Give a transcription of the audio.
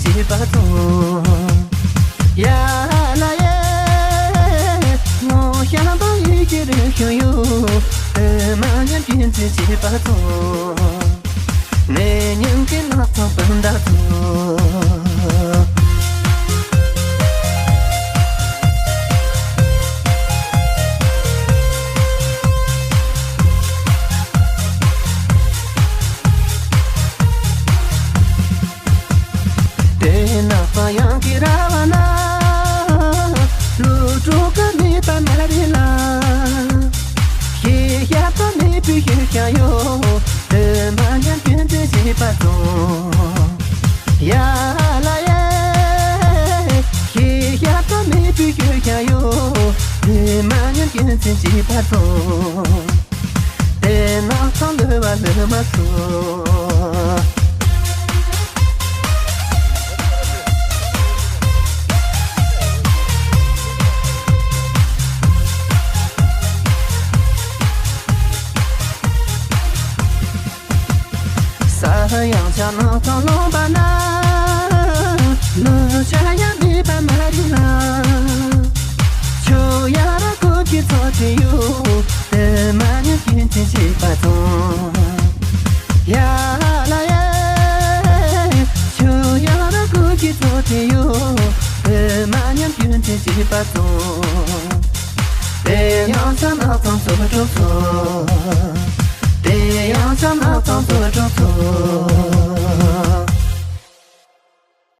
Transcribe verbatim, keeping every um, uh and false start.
བྱེད་པ་ཙམ། ཡ་ལ་ཡ། ངོ་ཤ་པ་ཡི་གེ་རེ་ཤོ་ཡོ། དེ་མ་ཉམས་རྒྱུན་འཛིན་བྱེད་པ་ཙམ། ནས་ཉིན་གྱི་ནགས་ཚང་སྤུན་ཟླ་ཚོ། དེ་ན་ཚ་ཡང་གི་ར་བ་ན། ལུ་ཀྲུ་ཀ་ནི་པ་མ་རི་ལ། ཤེས་ཡ་པ་ནི་པི་ཤེས་ཤ་ཡོ། དེ་མ་ཉམས་རྒྱུན་འཛིན་བྱེད་པ་ཙམ། ཡ་ལ་ཡ། ཤེས་ཡ་པ་ནི་པི་ཤེས་ཤ་ཡོ། དེ་མ་ཉམས་རྒྱུན་འཛིན་བྱེད་པ་ཙམ། དེ་ནགས་ཚང་ལུ་བ་ལུ་མ་སོ། ས་ཡང་ཆ་ནགས་ཚང་ལུང་པ་ན། ལུ་ཆ་ཡང་ནི་པ་མ་རི་ལ། ཆུ་ཡ་ར་ཀུ་ཅི་ཚོ་ཅི་ཡོ། དེ་མ་ཉམས་རྒྱུན་འཛིན་བྱེད་པ་ཙམ། ཡ་ལ་ཡ། ཆུ་ཡ་ར་ཀུ་ཅི་ཚོ་ཅི་ཡོ། དེ་མ་ཉམས་རྒྱུན་འཛིན་བྱེད་པ་ཙམ། དེ་ཡང་ས་ནགས་ཚང་ཚོ་གྲོགས་ཚོ། དེ་ཡང་ས་ནགས་ཚང་ཚོ་གྲོགས་ཚོ།